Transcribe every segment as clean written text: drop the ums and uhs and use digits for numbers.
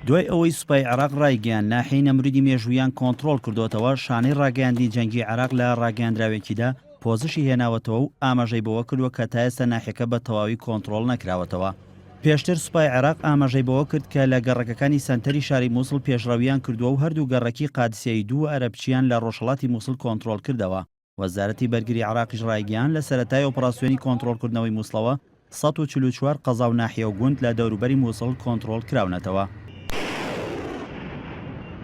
دوای ئەوەی سوپای عێراق ڕایگەیاند ناحیەی نەمرودی مێژووییان کۆنتڕۆڵ کردۆتەوە، شانەی ڕاگەیاندنی جەنگی عێراق لە ڕاگەیاندراوێکیدا پۆزشی هێناوەتەوە و ئاماژەی بەوە کردووە کە تا ئێستا ناحیەکە بە تەواوی کۆنتڕۆڵ نەکراوەتەوە. پێشتر سوپای عێراق ئاماژەی بەوە کرد کە لە گەڕەکەکانی سەنتەری شاری موسڵ پێشڕەوییان کردووە و هەردوو گەڕەکی قادسیەی دوو و ئەرەبچییان لە ڕۆژهەڵاتی موسڵ کۆنتڕۆڵ کردەوە. وەزارەتی بەرگری عێراقیش ڕایگەیاند، لە سەرەتای ئۆپڕاسیۆنی کۆنتڕۆڵکردنەوەی موسڵەوە 144 قەزا و ناحیە و گوند لە دەوروبەری موسڵ کۆنتڕۆڵ کراونەتەوە.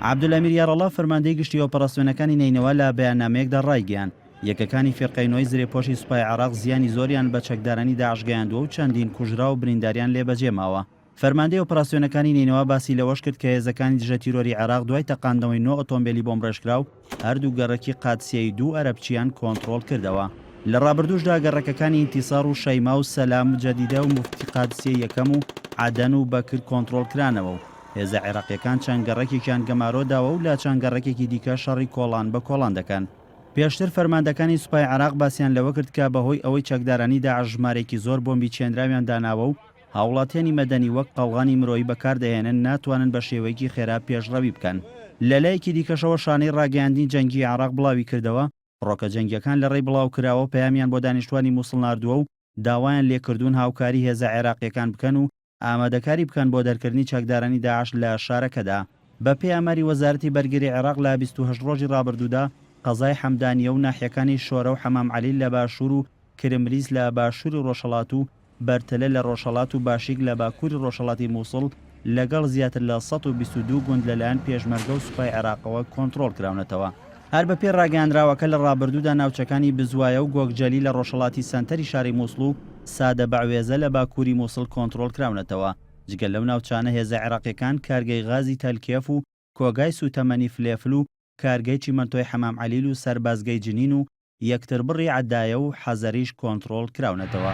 عەبدولئەمیر یارەڵا فەرماندەی گشتی ئۆپەراسیۆنەکانی نەینەوا لە بەیاننامەیەکدا ڕایگەیاند، یەکەکانی فیرقەی نۆی زرێپۆشی سوپای عێراق زیانی زۆریان بە چەکدارانی داعش گەیاندووە و چەندین کوژراو و برینداریان لێ بەجێ ماوە. فەرماندەی ئۆپراسیۆنەکانی نەینەوا باسی لەوەش کرد کە هێزەکانی دژە تیرۆری عێراق دوای تەقاندنەوەی نۆ ئۆتۆمبێلی بۆمبڕێژکراو هەردوو گەڕەکی قادسیەی دوو ئەرەبچیان کۆنتڕۆڵ کردەوە. لە ڕابردووشدا گەڕەکەکانی ئینتیسار و شەیما و سەلام و جەدیدە و موفتی قادسیەی یەکەم و عەدەن و بەکر کۆنتڕۆڵ کرانەوە و هێزە عێراقییەکان چەند گەڕەکێکیان گەمارۆ داوە و لە چەند گەڕەکێکی دیکە شەڕی کۆڵان بە کۆڵان دەکەن. پێشتر فەرماندەکانی سوپای عێراق باسیان لەوە کرد کە بەهۆی ئەوەی چەکدارانی داعش ژمارەیەکی زۆر بۆمبی چێنراویان داناوە و هاوڵاتیانی مەدەنی وەک قەڵغانی مرۆیی بەکاردەهێنن ناتوانن بە شێوەیەکی خێرا پێشڕەوی بکەن. لەلایەکی دیکەشەوە شانەی ڕاگەیاندنی جەنگیی عێراق بڵاویکردەوە، فڕۆکە جەنگییەکان لە ڕێی بڵاوکراوە پەیامیان بۆ دانیشتوانی موسڵ ناردووە و داوایان لێکردوون هاوکاری هێزە عێراقییەکان بکەن و ئامادەکاری بکەن بۆ دەرکردنی چەکدارانی داعش لە شارەکەدا. بەپێی ئاماری وەزارەتی بەرگری عێراق لە 28 ڕۆژی ڕابردوودا قەزای حەمدانیە و ناحیەکانی شۆرە و حەمام عەلی لە باشوور و کرمریس لە باشووری ڕۆژهەڵات و بەرتەلە لە ڕۆژهەڵات و باشیک لە باکووری ڕۆژهەڵاتی مووسڵ لەگەڵ زیاتر لە 122 گوند لەلایەن پێشمەرگە و سوپای عێراقەوە کۆنتڕۆڵ کراونەتەوە. هەر بەپێی ڕاگەیاندراوەکە لە ڕابردوودا ناوچەکانی بزوایە و گۆگجەلی لە ڕۆژهەڵاتی سەنتەری شاری مووسڵ و سادە بەعوێزە لە باکووری مووسڵ کۆنتڕۆڵ کراونەتەوە. جگە لەو ناوچانە هێزە عێراقییەکان کارگەی غازی تەلکێف و کۆگای سووتەمەنی فلێفل و کارگەی چیمەنتۆی حەمام عەلیل و سەربازگەی جنین و یەکتربڕی عەدایە و حەزەریش کۆنتڕۆڵ کراونەتەوە.